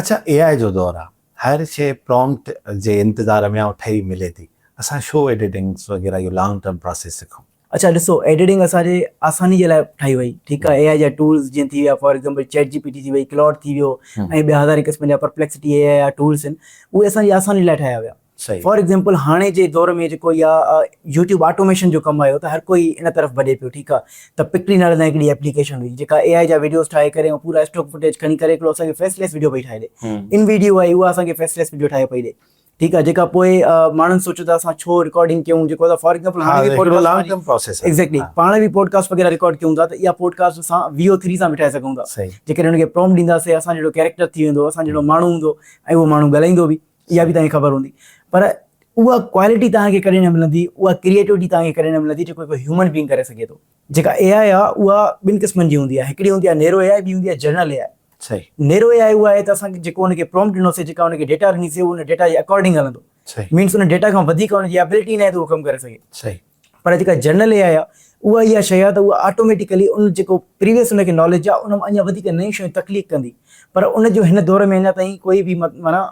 اڇا اي آء جو دور آ هر شي پرامپٽ جي انتظار ۾ آ ٺهي ملي ٿي اسان شو ايڊيٽنگس وغيره اهو لانگ ٽرم پراسيس سکون. اڇا ڏسو ايڊيٽنگ اسان جي آساني جي لاء ٺاهي وئي ٺيڪ آ اي آء جا ٽولز جيئن ٿي ويا فار ايگزامپل چيٽ جي پي ٽي ٿي وئي ڪلاڊ ٿي ويو ۽ ٻيا هزارين قسمن جا پرپليڪسٽي اي آء جا ٽولز آهن اهي اسان جي آساني لاء ٺاهيا ويا فار ايگزامپل هاڻي جي دور ۾ جيڪو اها يوٽيوب آٽوميشن جو ڪم آيو ته هر ڪوئي ان طرف ڀڄي پيو ٺيڪ آ ته پڪٽري نالي سان هڪڙي ايپليڪيشن هئي جيڪا اي آء جا ويڊيوز ٺاهي ڪري ۽ پورا اسٽاڪ فوٽيج کڻي ڪري هڪڙو اسان کي فيس ليس ويڊيو پئي ٺاهي ڏي ان ويڊيو آئي اها اسان کي فيس ليس ويڊيو ٺاهي پئي ڏي ٺيڪ آ جيڪا پوء ماڻهن سوچيو ته اسان ڇو رڪارڊنگ ڪيون جيڪو اسان فار ايگزامپل هاڻي به podcast long term process exactly پاڻ به پوڊڪاسٽ وغيره رڪارڊ ڪيون ٿا ته اها پوڊڪاسٽ اسان وي او 3 سان به ٺاهي سگهون ٿا جيڪڏهن ان کي پرومپٽ ڏينداسين اسان جهڙو ڪيريڪٽر ٿي ويندو اسان جهڙو ماڻهو هوندو ۽ اهو ماڻهو ڳالهائيندو به اها به توهان کي خبر هوندي پر اها ڪوالٽي توهان کي ڪڏهن نه ملندي اها ڪريئيٽوٽي توهان کي ڪڏهن نه ملندي جيڪو هڪ هيومن بينگ ڪري سگهي ٿو. جيڪا اي آء آهي اها ٻن قسمن جي هوندي آهي هڪڙي هوندي آهي نيرو اي آء ٻي هوندي آهي جنرل اي آء. صحيح. نيرو اي آء اها آهي ته اسان جيڪو ان کي پرومپٽ ڏنوسي جيڪا ان کي ڊيٽا ڏنيسي اهو ان ڊيٽا جي اڪارڊنگ هلندو. صحيح. مينس ان ڊيٽا کان وڌيڪ ان جي ابلٽي ناهي ته اهو ڪم ڪري سگهي. صحيح. پر جيڪا جنرل اي آء آهي اها اها شيء آهي ته اها آٽوميٽيڪلي ان جيڪو پريويس ان کي ناليج آهي ان مان اڃا وڌيڪ نيون شيون تخليق ڪندي پر ان جو هن دور ۾ اڃا تائين ڪوئي به معنيٰ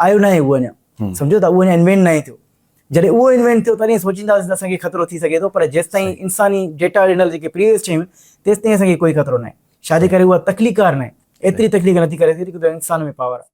آيو ناهي اهو اڃا سمجهو ته اهو اڃا انوينٽ ناهي ٿيو جڏهن اهو انوينٽ ٿيو تڏهن سوچينداسين ته اسان کي خطرو ٿي سگهي ٿو پر جيستائين انساني ڊيٽا ڏنل جيڪي پريويس شيون تيستائين اسان کي ڪوئي خطرو ناهي ڇا جي ڪري اها تخليقار ناهي ايتري تخليق نٿي ڪري سگهي جيتري انسان ۾ پاور آهي.